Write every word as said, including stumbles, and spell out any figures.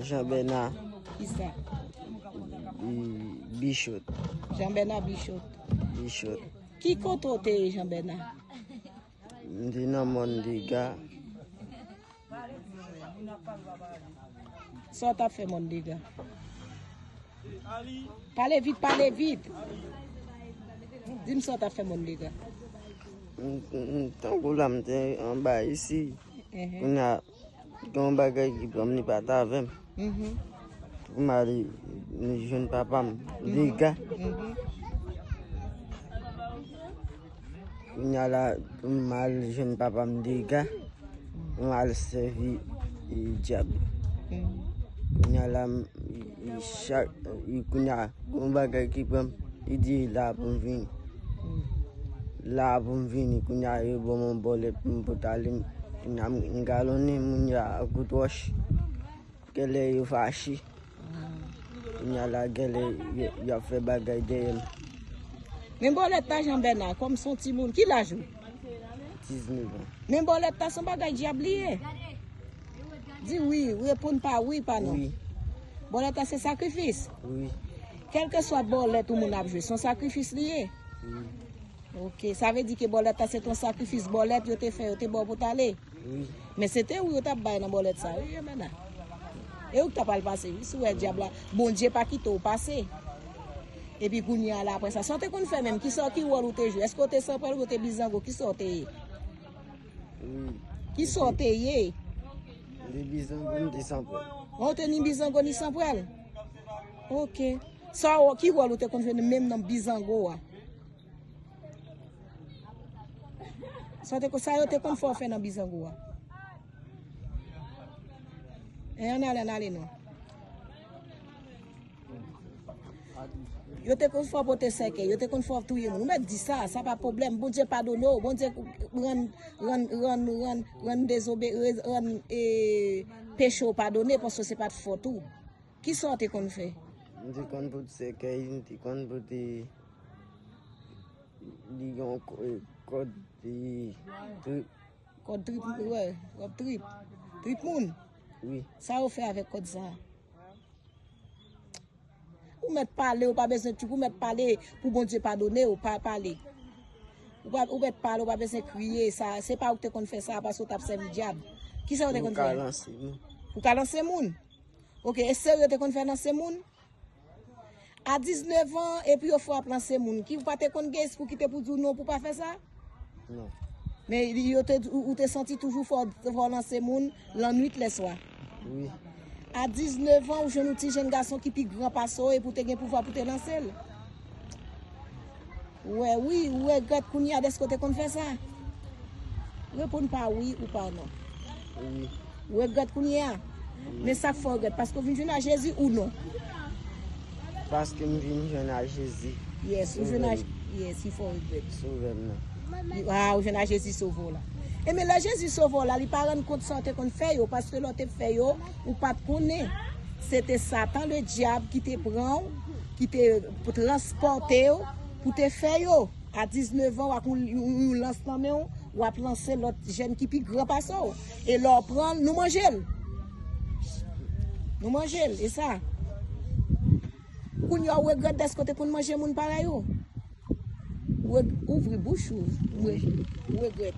Jean Bernard. Kisa? Bichot. Jean Bernard Bichot. Bichot. Ki kote w te ye, Jean Bernard? M te nan Mòn Dega. Sa w t ap fè Mòn Dega? Pale vit, pale vit. Di m sa w t ap fè Mòn Dega. Tankou la m te anba isi. Kounye a, gen yon bagay ki pran m, li pa t avè m. Pou m ale jwenn papa m, Dega. Kounye a la, pou m al jwenn papa m, Dega. Pou m al sèvi dyab. Kounye a la, chak kounye a, yon bagay ki pran m, li di la pou m vini. La pou m vini, kounye a yo ban m yon bòlèt pou m pote ale. Kounye a m galonnen moun yo ak kout wòch. Genlè yo fache. Kounye a la genlè y ap fè bagay dèyè m. Men bòlèt la, Jean Bernard, kòm se yon timoun, ki laj ou? Diznèf an. Men bòlèt la se yon bagay dyab li ye. Di wi, reponn pa wi, pa non. Bòlèt la se sakrifis. Kèlkeswa bòlèt yon moun ap jwe, se yon sakrifis li ye. Ok, sa vle di ke bòlèt la se te yon sakrifis bòlèt yo te fè, yo te ba w pou t ale. Men se te ou yo t ap bay nan bòlèt sa, wi, Jean Bernard. E ou k t ap al pase, wi, si w wè dyab la, Bondye pa kite w pase. Epi kounye a la, apre sa, sa w te konn fè menm? Kisa, ki wòl ou te jwe? Èske w te sanpwèl ou te bizango? Kisa w te ye? Kisa w te ye? M te bizango, m te sanpwèl. Ou te ni bizango ni sanpwèl? Ok. Sa, ki wòl ou te konn jwe menm nan bizango a? Sa te, sa yo te konn fè w fè nan bizango a? E ann ale, ann ale non. Yo te konn fè w pote sèkèy, yo te konn fè w touye moun. Ou mèt di sa, sa pa pwoblèm. Bondye padone w, Bondye rann, rann, rann, rann, rann dezobe, rann e, peche w padone, paske se pa t fòt ou. Kisa w te konn fè? M te konn pote sèkèy, m te konn pote li gen yon kòd trip. Kòd trip, wè, kòd trip. Trip moun? Wi. Sa yo fè avèk kòd sa? Ou mèt pale, ou pa bezwen tchoup, ou mèt pale pou Bondye padone w, pa pale. Ou pa, ou mèt pale, ou pa bezwen kriye, sa, se pa ou ki te konn fè sa, paske w t ap sèvi dyab. Kisa yo te konn fè? Ou ka lanse moun. Ou ka lanse moun? Ok, e serye te konn fè lanse moun? A diznèf an, epi yo fè w ap lanse moun. Ki ou pa te konn gen espri ki te pou di w non pou pa fè sa? Non. Men yo te, ou, ou te santi toujou fò, fò lanse moun lannwit lèswa? Wi. A diznèf an, ou jwenn yon ti jenn gason ki pi gran pase w epi w te gen pouvwa pou te lanse l? Ou wè, wi, ou regrèt kounye a dèske w te konn fè sa? Reponn pa wi ou pa non. Wi. Ou regrèt kounye a? Men sa k fè w regrèt, paske w vin jwenn a Jezi ou non? Paske m vin jwenn a Jezi. Yes, ou jwenn a, yes, ki fè w regrèt. Sovè m nan. Ah, ou jwenn a Jezi sove w la. E men lè Jezi sove w la, li pa rann kont sa w te konn fè yo, paske lè w te fè yo, ou pa t konnen. Se te Satan, le dyab, ki te pran w, ki te transpòte w pou te fè yo. A diznèf an, w ak yon, yon, yon lans nan men w, w ap lanse lòt jèn ki pi gran pase w. E lè w pran l, nou manje l. Nou manje l, e sa. Kounye a, w regrèt dèske w te konn manje moun parèy ou? Ou reg-, ouvri bouch ou, ou re-, ou regrèt.